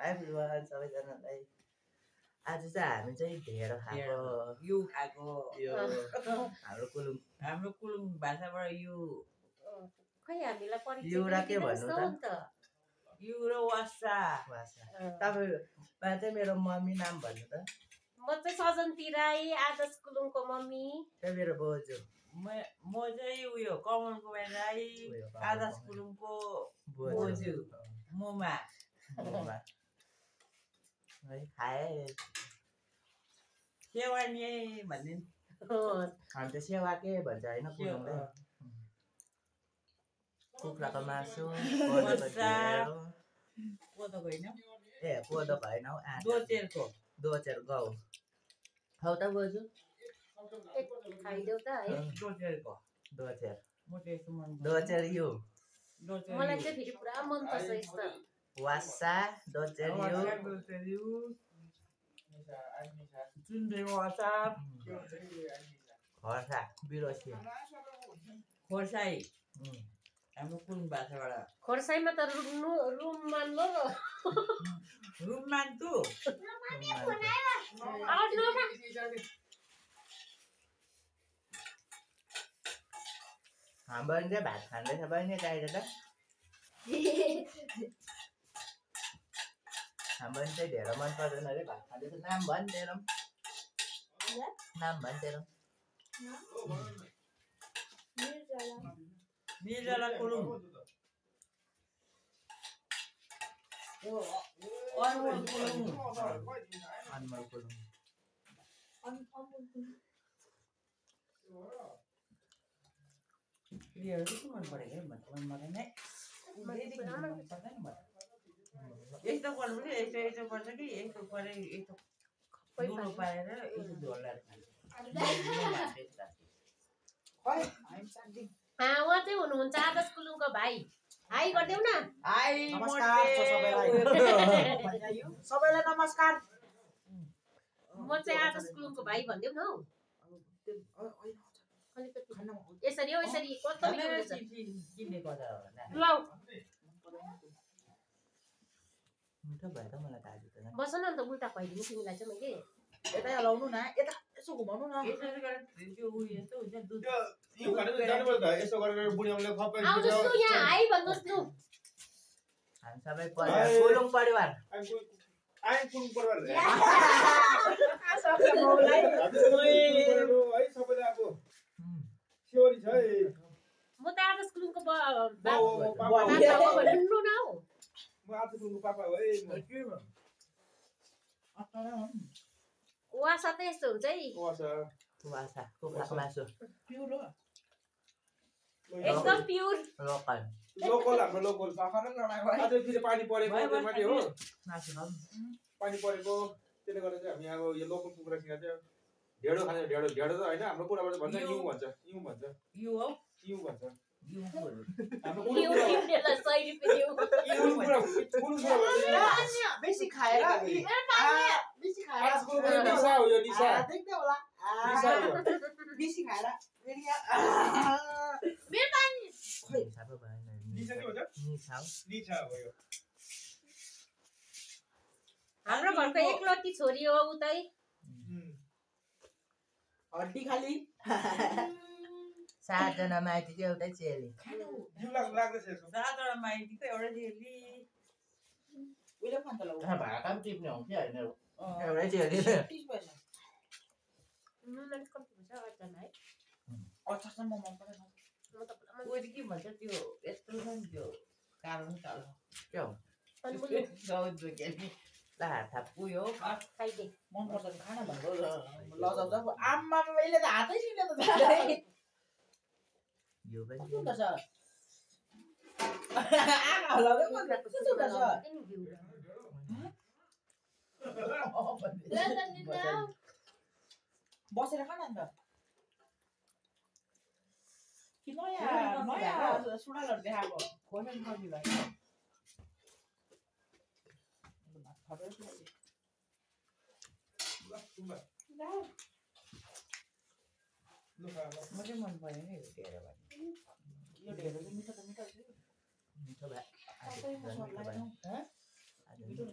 everyone सबैजनालाई आज चाहिँ हामी चाहिँ ढेँडो खाएको यु खाएको यो हाम्रो कुलुङ भाषाबाट यु खै हामीलाई परिचय युरा के भन्नु त यु र वासा तपाईँ चाहिँ मेरो मम्मी नाम भन्नु त म चाहिँ सजन्ती राई आदर्श कुलुङको मम्मी चाहिँ मेरो बोजू म चाहिँ उयो कमलको राई आदर्श कुलुङको बोजू मुमा है खाए सेवा नि भन्ने हामी त सेवा के भन्छ होइन कुलुङले कुखुराको मासु कोदोको होइन ए कोदोको होइन हौ दोचेर गहुँ हौ त बोजू खाइदेऊ त है दोचेर यु मलाई चाहिँ फेरि पुरा मन पर्छ यस्तो वासा दोचेर यु चुन्डेको अचार खर्सा बिरोसी खोर्साई हाम्रो कुन भाषाबाट खोर्साईमा त रुम मान्लो रुम मान्तु हाम्रो चाहिँ भात खाँदैछ बहिनी चाहिन्छ त हाम्रो चाहिँ ढेँडो मन पर्दैन अरे भात खाँदैछ नाम भन् तेरो नाम भन् तेरो निर्जला कुलुङ अनमोल कुलुङ प्रियहरू चाहिँ के मन परेको मन पर्दैन यस्तो गर्नु पनि यस्तो पर्छ कि यस्तो परे यस्तो दुलो पारेर यस्तो झोलहरू उहाँ चाहिँ हुनुहुन्छ आदर्श कुलुङको भाइ हाई गरिदेऊ न सबैलाई नमस्कार म चाहिँ आदर्श कुलुङको भाइ भनिदेऊ न हौ यसरी हो यसरी कस्तो मिठो हुन्छ लौ मिठो भयो त मलाई त आज त बस न अन्त उल्टा खुवाइदिनु तिमीलाई चाहिँ मैले यता लाउनु न यता यसो घुमाउनु न आउनुहोस् न यहाँ हाई भन्नुहोस् न हामी सबै कुलुङ परिवार म त आदर्श कुलुङको भन्नु न हौ वासा त यस्तो हुन्छ है वासा कुखुराको मासु एकदम प्योर लोकल हाम्रो लोकल आज फेरि पानी परेको माथि हो पानी परेको त्यसले गर्दा चाहिँ हामी अब यो लोकल कुखुरा सिँगा चाहिँ ढेँडो खान्छ ढेँडो त होइन हाम्रो कुराबाट भन्छ यु भन्छ बेसी खाएर बेसी खाएर हाम्रो घरको एकलौटी छोरी हो उतै हड्डी खाली 7 जना माइती चाहिँ एउटै चेली 7 जना माइती त एउटै चेली उहिले खान्छ ल भाका पनि टिप्ने हुन्छ हैन एउटै चेली अचारसम्म मन परेन उयो के भन्छ त्यो यस्तो छ नि त्यो कारण चाल के हो ला थाप उयो खाइदे मन पर्छ खाना भनेको लजाउँछ आम्मा मैले त हातै लिने त यो पनि के छ आमा हलाउँदै मन के छ बसेर खान अन्त कि नयाँ सुडालहरू देखाएको खोर्सानी सब्जी भयो म चाहिँ मन पऱ्यो नि ढेँडो भने यो ढेँडो चाहिँ मिठो त मिठो छ मिठो भयो मिठो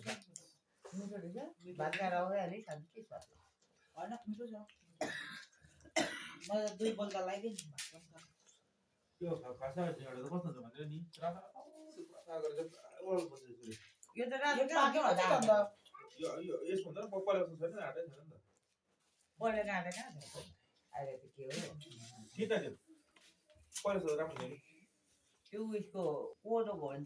हुन्छ भात खाएर आउँदै खानु के स्वाद होइन मिठो छ मलाई 2 बोल्दा लगाइदिनु त्यो खासा ढेडो त कस्तो हुन्छ भनेर नि राता गरेर ओल बसेछ यो त रात यो यसभन्दा पहिला जस्तो छैन हाटै छैन नि त पहिला काँटा कहाँ छ अहिले त के हो के त त्यो पहिला जस्तो राम्रो छैन त्यो उयसको कोदोको हो